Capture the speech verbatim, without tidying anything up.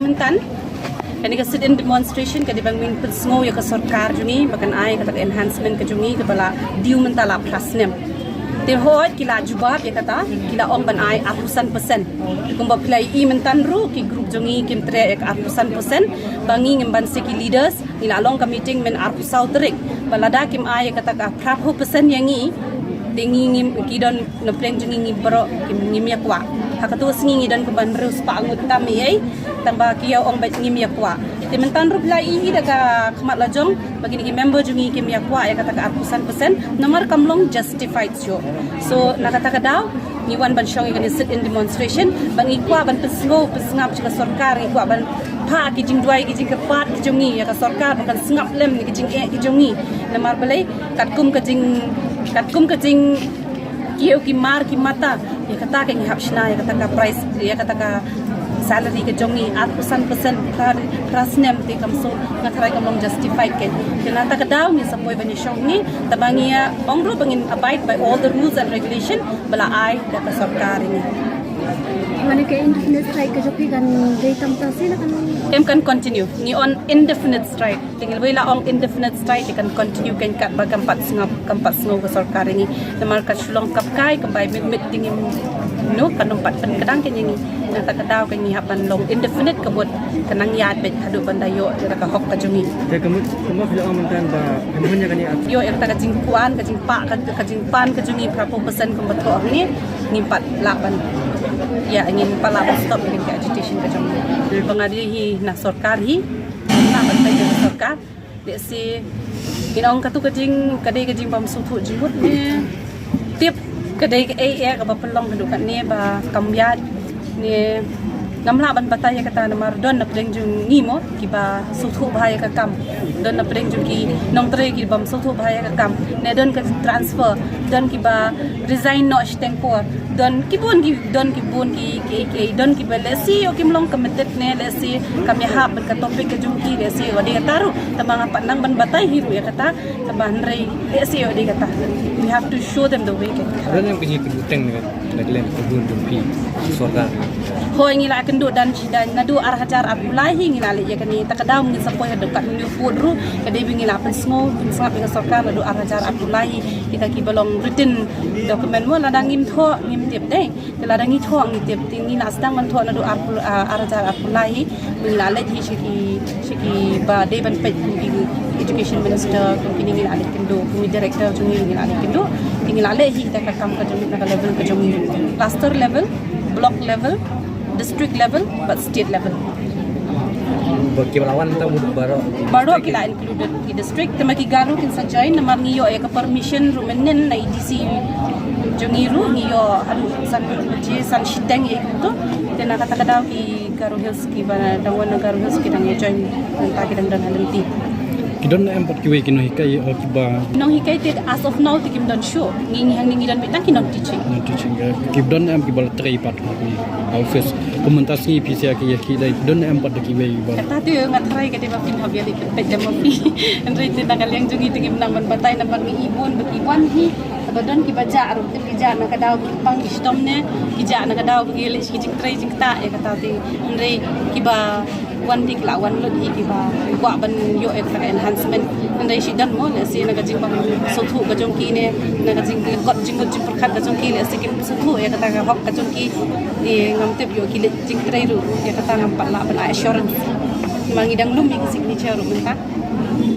Mynta kane ka sit-in demonstration ka dei ban ngin pynsngew ïa ka sorkar jong ngi ba kan ai kata ka enhancement ka jong ngi kaba la due mynta la phra snem. Te hooid ki la jubab ïa kata, ki la ong ban ai arphew san percent. Kumba phi la ïohi mynta ruh ki group jong ngi kim treh ïa ka arphew san percent ba ngi ngim ban seh ki leaders. Ngi la long ka meeting mynta arphew saw tarik ba lada kim ai ïa kata ka phra phew percent ïa ngi, te ngi ngim, ki don na pdeng jong ngi, ngi baroh ngim ïa kwah. Ha kato ka sngi ngi don kumba hynriew spah ngut tam ïa ei, tang ba ki ïa ong ba ngim ïa kwah. Te mynta ruh phi la ïohi da ka khmat la jong ba kine ki member jong ngi kim ïa kwah ïa kata ka arphew san percent namar kam long justified shuh. So na kata ka daw ngi wan ban shong ïa kane sit-in demonstration ba ngi kwah ban pynsngew pynsngap sha ka sorkar, ngi kwah ban phah ki jingduwai ki jingkyrpad ki jong ngi ïa ka sorkar ba kan sngap lem ïa ki jingeh ki jong ngi. Namar balei? Katkum ka jing, katkum ka jing kiew ki mar ki mata, ïa kata ka ngi hap shna ïa kata ka price, ïa kata ka salary ka jong ngi arphew san percent phra, phra snem te kam shu, nga tharai kam long justified. Te na kata ka daw ngi sa poi ban ïa shong ngi, tang ba ngi ong ruh ba ngin abide by all the rules and regulation ba la ai da ka sorkar ïa ngi. Mane ka indefinite strike ka jong phi kan dei tam tam seh ne kan? Em, kan continue. Ngi on indefinite strike. Te ngi la ong indefinite strike, te kan continue kein katba kam pat sngap, kam pat sngew ka sorkar ïa ngi. Namar ka shu long kap kai, ka bai mit mit te ngim, no, kan ym pat pynkdang kein ïa ngi. Na kata ka daw ka ngi hap ban long indefinite, ka mut ka nang ïaid beit haduh ban da ïoh ïa ka hok ka jong ngi. Te ka mut kumba phi la ong mynta ba phin hun ïa kane, ïoh ïa kata ka jingkuan, ka jingpah, ka, ka jingpan ka jong ngi phra phew percent kumba thoh hangne, ngim pat lah ban, ïa, ngim pat lah ban stop ïa ka agitation ka jong ngi. Ba nga dei hi na sorkar hi, lah ban peit ïa ka sorkar. Lehse ngi ong katu ka jing, ka dei ka jingbym sngewthuh jingmut ne tip ka dei kaei eh kaba pynlong haduh katne ba kam ïaid ne ngam lah ban batai ïa kata namar don na pdeng jong ngi mo kiba sngewthuh bha ïa ka kam, don na pdeng jong ki nongtrei kibym sngewthuh bha ïa ka kam, ne don ka transfer, don kiba resign noh shiteng por, don ki bun ki, don ki bun ki, ki, ki, don kiba lehse ïoh kim long committed ne lehse kam ïahap bad ka topic ka jong ki, lehse ïoh dei kata ruh, tang ba ngam pat nang ban batai hi ruh ïa kata, tang ba hynrei lehse ïoh dei kata. We have to show them the way. Don em ka jingïathuh bteng ne ka, na ka liang ka bun jong phi sorkar? Hooid, ngi la kynduh dan shi dan naduh ar hajar arphew lai hi ngi la leit ïa kane, ta ka daw ngi sa poi haduh katne pud ruh ka dei ba ngi la pynsngew pynsngap ïa ka sorkar naduh ar hajar arphew lai hi. Kita kiba long written document mo, lada ngim thoh ngim tip dei. Te lada ngi thoh ngi tip, te ngi la sdang ban thoh naduh arphew, ah, ar hajar arphew lai hi. Ngi la leit hi sha ki, sha kiba dei ban peit kum ki education minister, kum kine ngi la leit kynduh, kum ki director jong ngi ngi la leit kynduh. Te ngi la leit hi kita ka kam ka jong ngi na ka level ka jong ngi, cluster level, block level, district level bad state level. Ba kiba la wan tang baroh, baroh ki la included ki district, te ma ki Garo kin sa join namar ngi ïoh ïa ka permission ruh mynnin na A D C jong ngi ruh, ngi ïoh haduh san baje san shiteng ïa kito. Te na kata ka daw ki Garo Hills kiba dang wan na Garo Hills ki dang join, mynta ki dang don ha lynti. Ki don em pat kiwei ki nonghikai, eh, kiba? Nonghikai te as of now te kim don shuh. Ngi, ngi hangne ngi don beit tang ki non teaching. Non teaching, eh, ki don em kiba la trei pat ha ki office? Kum mynta sngi phi sa ïa ki, ïa ki dei, ki don em pat da kiwei ba? Kata te nga tharai ka dei ba phin hap ïa leit peit da ma phi. Hynrei te na ka liang jong ngi te ngim nang ban batai namar ngi i bun ba ki wan hi. Ba don kiba jah ruh, ki jah na ka daw ki pang ki shitom ne, ki jah na ka daw ba ki leh ki jingtrei jingktah ïa kata te. Hynrei kiba wan te ki la wan lut hi kiba kwah ban ïoh ïa kata ka enhancement. Hynrei shi don mo, lehse na ka jingbym sngewthuh ka jong ki ne na ka jingkot jingmut jingpyrkhat ka jong ki, lehse kim sngewthuh ïa kata ka hok ka jong ki. Te ngam tip, ïoh ki leit jingtrei ruh, ïa kata ngam pat lah ban ai assurance. Ma ngi dang lum ïa ki signature ruh mynta.